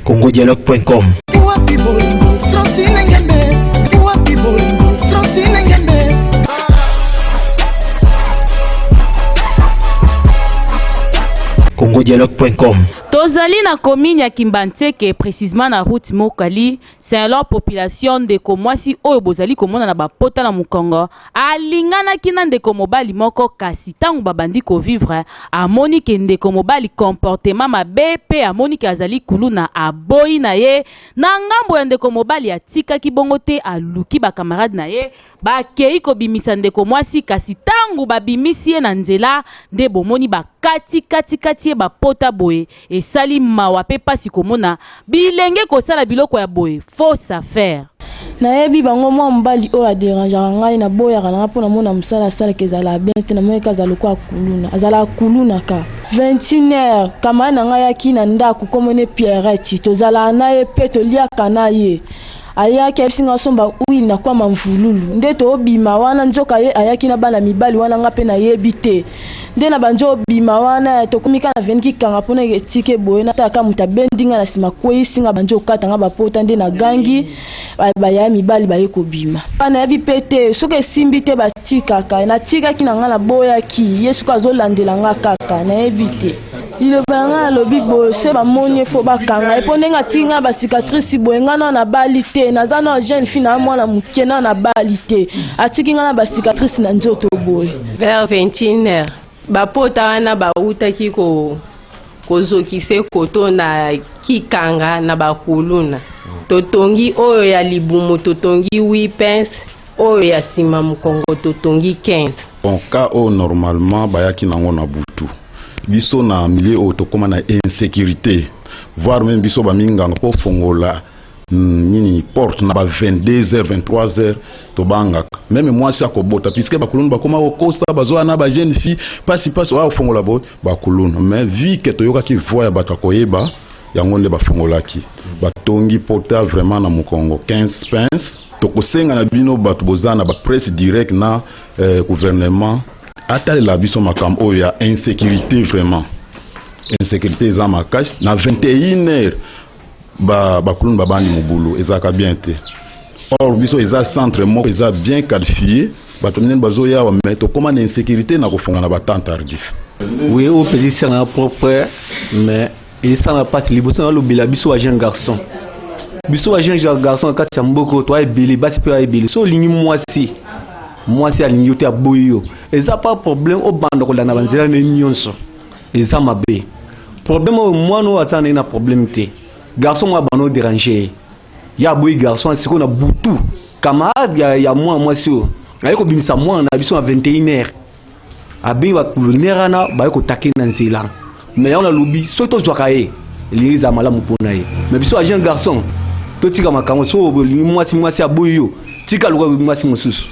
congodialogue.com. Wapi bolingo Francine Ngembe, wapi bolingo Francine Ngembe. congodialogue.com. Tozali na commune ya Kimbanseke, précisément na route Mokali. Selon population, ndeko mwasi oyo bozali komona na bapota na mokongo alinganaki na ndeko mobali moko, kasi ntango babandi kovivre, amoni ke ndeko mobali comportement mabe mpe amoni ke azali kuluna, aboyi na ye. Na ngambo ya ndeko mobali, atikaki bongo te, aluki bakamarade na ye, bakei kobimisa ndeko mwasi. Kasi ntango babimisi ye na nzela, nde bomoni bakati kati kati ye bapota boye. Esali mawa mpe mpasi komona bilenge kosala biloko ya boye, fausse affaire. Nayebi bango. Mwa mobali oyo aderangeaka ngai, naboyaka nanga mpo namona mosala asalaka ezala bien te. Namoni ka aza lokola kuluna, azalaka kuluna ka 21 heures. Camarade na ngai ayaki na ndako, komone Pierrette, tozalaka na ye mpe toliaka na ye. Ayaki, ayebisi ngai asomba huile na kwama mvululu, nde toobima wana. Nzoka ye ayaki na bana mibali wana, nga mpe nayebi te. Nde na banzo obima wana, tokomi kaka na veni kikanga mpona etike boye, nataka moto abendi nga na nsima, kweyisi nga, banzo okata nga bapota. Nde nagangi, bayaya mibali baye kobima. Nayebi mpe te soki esimbi te, batikaka. Natikaki na nga, naboyaki ye, soki azolandela nga kaka, nayebi te. Liloba ya ngai, alobi boye: so bamoni ye, fo bakanga ye, mpo ndenge atiki ngai bacicatrice boye. Ngai nao nabali te, naza nao jeune fille na mwana moke, nao nabali te, atiki ngai na bacicatrice na nzoto boye. Vers 21 heures, bapota wana bautaki kozokisa koto na kikanga na bakuluna. Totongi oyo ya libumu, totongi 8 pinces, oyo ya nsima mokongo totongi 15. Bon, cas oyo normalement bayaki nango na butu. Biso na milieu oyo tokóma na insécurité, voire même biso baminganga mpo fongola nini porte na ba 22 h 23 h, tobangaka. Même mwasi akobota, puisque bakuluna bakóma kokosa, bazwa na bajeune fille pasi pasi oya kofongola boye bakuluna. Mais vu que toyokaki voix ya bato akoyeba yango, nde bafongolaki, batongi pota vraiment na mokongo 15 pinces. Tokosenga na bino bato boza na bapresse direct na gouvernement atalela biso makambo oyo ya insécurité. Vraiment insécurité eza makasi. Na 21 heures bakuluna babandi mobulu, ezalaka bien te. Or biso eza centre moko eza bien qualifié, bato minene bazoya awa, mais tokóma na insécurité na kofonga na batemps tardif. Oui, oyo mpenza esangaka propre, mais esanga mpasi. Liboso nalobela biso ba jeune garçon, biso ba jeune garçon na kati ya mboka oyo, toa ebele, basi mpe ebele. So olingi mwasi, mwasi alingi yo te, aboyi yo, eza pas problème obanda kolanda banzela na ye nyonso, eza mabe. Problème oyo, mwana oyo aza na ye na problème te, garçon moko abanda odéranger ye, ye aboyi garçon. Sikoyo na butu, camarade ya mwana mwasi oyo aye kobimisa mwana na biso na 21 heures, abengi bacolonere wana, baye kotake na nzela. Mais yango nalobi, soki tozwaka ye, elingi ezala malamu mpona ye. Mais biso jeune garçon, totika makambo. So olingi mwasi, mwasi aboyi yo, tika, luka mwasi mosusu.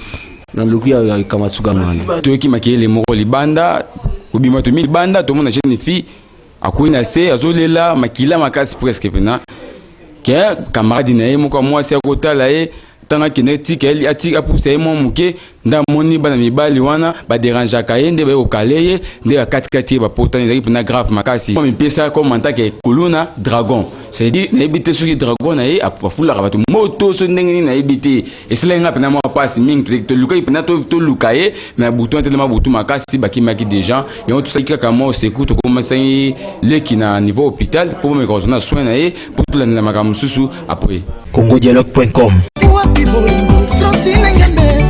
Na loki ya kamasuka wana. Toyoki makelele moko libanda, kobima tomi libanda, tomona jeune fille akwei na se, azolela makila makasi presque pena ke camarade na ye moko ya mwasi akotala ye. Ntango akende tika apusa ye mwa moke, nde amoni bana mibali wana baderangeaka ye, nde baye kokale ye, nde bakatikati ye bapotani. Ezalaki mpena grave makasi. Mipesa comme en tant que kuluna dragon, c'est-à-dire nayebi te soki dragon na ye afulaka bato moto so ndenge nini, nayebi te. Esalaki nga mpena mwa mpasi mingi. Tolukaki mpena toluka ye, mais butu wana telema butu makasi, bakimaki déjà. Yango tosalaki kaka mwa secours, tokomasaki leki na niveau hôpital mpo bomeka kozwa na soin na ye, mpo tolandela makambo mosusu après. congodialogue.com. Wapi bolingo Francine Ngembe.